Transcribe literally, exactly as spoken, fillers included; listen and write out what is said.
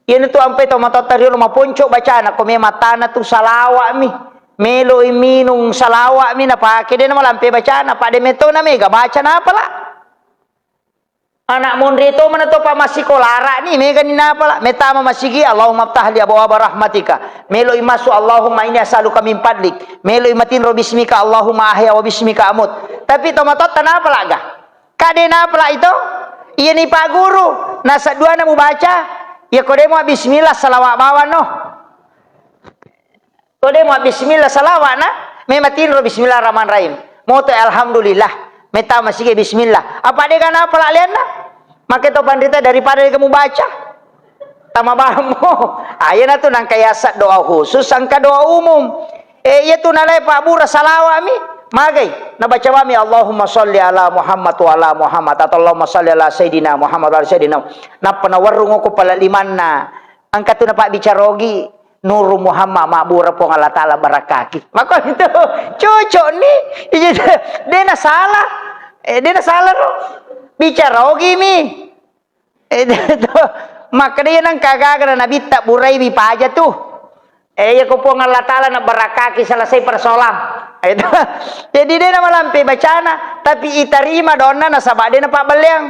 Iyanatu ampe tomatoatta riolo maponco bacana, ko memang tana tu salawa'mi. Meloi minung salawa'mi napake, de namalampe bacana, pade metona mega baca napala. Anak monri to mana to pa massikolara'ni, megani napala. Metama masigi, Allahumma ftahli abwaba rahmatika. Meloi massu, Allahumma inni as'aluka min fadlik. Meloi matinro bismika, Allahumma ahya wa bismika amut. Tapi tomatoatta napala ga? Kade napala ito? Iyani Pak Guru, nasadduana mubaca, iya ko de mua bismillah, salawa bawano. Ko de mua bismillah, salawa na, mematinro bismillahirrahmanirrahim. Moto alhamdulillah, meta masigi bismillah. Apa de ga napala lianna? Make to panrita daripada de mubaca. Tama bammo. Ayana tu nangka yasa doa khusus, angka doa umum. Eh, iya tu nalai pabbura salawami. Magai, nabaca wami, "Allahumma sholli ala Muhammad wa ala Muhammad," atau, "Allahumma sholli ala Sayyidina Muhammad wa ala Sayyidina." Nappa nawarrung ko pala limanna. Angka tu napabbicara ogi, "Nuru Muhammad, mabbura Puang Allah Ta'ala barakaki." Maka itu cocok ni. Iya, de na salah. Eh, de na salah ro. Bicara ogi mi. Eh, to, makkeda iya nengka gaga na nabitta buraiwi paja tu. Eh, iya ko Puang Allah Ta'ala nabarakaki selesai persoalan. Eh, to. Jadi de namalampe bacana, tapi itarima doanna nasaba de napabbelleang.